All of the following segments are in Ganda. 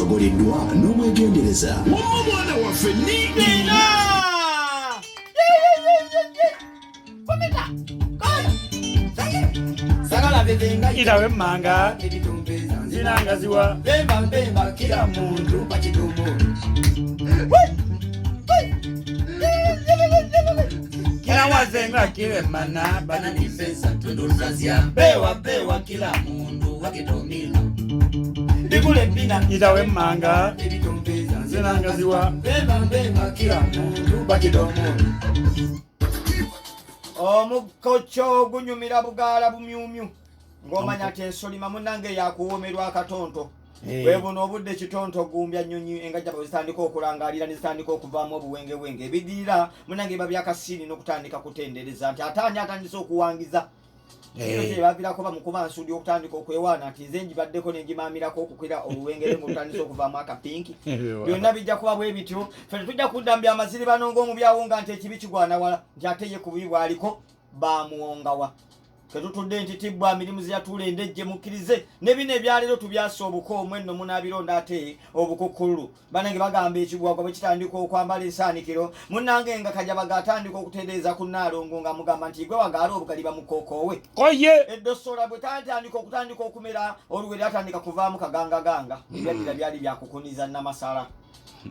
Esogoleddwa n'obwegendereza. Wamma mwana waffe Nina! Itawe mmanga zinangaziwa Kila muntu pachidumu. Kila wazenga kilemana Bananipesa twendoluzazya bewa bewa kila mundu wakitomila ndikule bina Itawe mmanga ebitombeza zinangaziwa bema bema kila mundu pachidomo. Omukokyo gunyumira bugaala bumyumyu ng'omanya nti ensolima munnange yakuwoomerwa akatonto. Bwe buno obudde kitonto gumbya nnyonyi engajja bwe zitandika okulangalira ne zitandika okuvaamu obuwengewenge ebiddirira munnange biba byakasiini n'okutandika kutendereza nti ate ani atandise okuwangiza. Kino kye baviirako bamukuba nsudi okutandika okwewaana nti nze ngibaddeko ne ngimaamirako okukira oluwengere ng'olutandise okuvaamu akapinki. Byonna bijja kuba bwe bityo, ffe tetujja kudda mu byamaziribano ng'omubyawo nga nti ekibi kigwana wala nti ate ye ku bubi bw'aliko baamuwongawa. Tetutudde nti tibbwa mirimu ze yatuula endejje mukkirize ne bino ebyaleero tubyasa obuko omwenno munaabironda ate obukukkululu. Banange bagamba ekigwagwa bwe kitandika okwambala ensaanikiro munnange nga Kajabaga atandika okutereeza ku Nnaalongo ng'amugamba nti gwe wagaala obugali bamukookoowe. Koye! Eddosola bwe tatandika okutandika okumera oluwere atandika kuvaamu kagangaganga. Ebyaddira byali byakukuniza Namasala.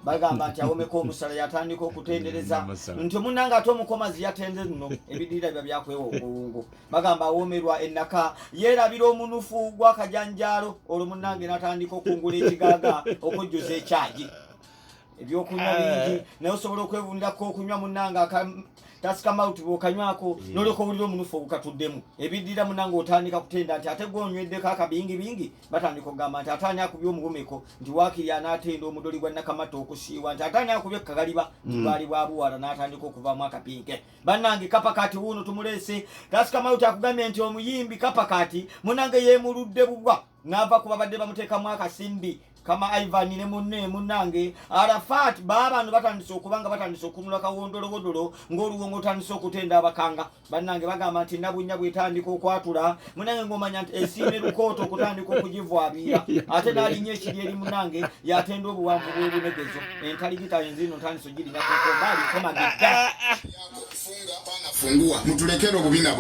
Bagamba nti awomeka omusala yatandika okutendereza nti munnange ate omukomazi yatenze nno ebidirira biba byakwewa obuwungu. Bagamba awoomerwa ennaka yeerabira omunufu gw'akajanjaalo olwo munnange n'atandika okungula ekigaaga okujjuza ekyagi. Ebyokunywa bingi naye osobola okwevundirako okunywa munnange aka tasika mouth bw'okanywako n'olyoka owulira omunufu ogukatuddemu. Ebidirira munnange otandika kutenda nti ate gw'onyweddeko akabingibingi batandika okugamba nti ate ani akubye omuwomeko nti waakiri anaatenda omudoli gwa Nakamata okusiiwa nti ate ani akubye kagaliba nti bwali bwa buwala n'atandika okuvaamu akapinke. Bannange Kapa Kati wuuno tumuleese. Tasika Mouth akugambye nti omuyimbi Kapa Kati munnange yeemuludde bubwa n'ava ku babadde bamuteekamu akasimbi kama Ivan ne munne munnange Arafat. Baabano batandise okuba nga batandise okunula kawondolowodolo ng'oluwongo otandise okutenda abakanga. Bannange bagamba nti Nabunnya bw'etandika okwatula munnange ng'omanya nti esiima erukooto okutandika okugivwabiira ate n'alinnya ekiri eri munnange yatenda obuwanvu bw'ebunegezo entaligita enzino ntandise ogirinya ku nkomba alikomagedda. Fungua mutulekere obubina.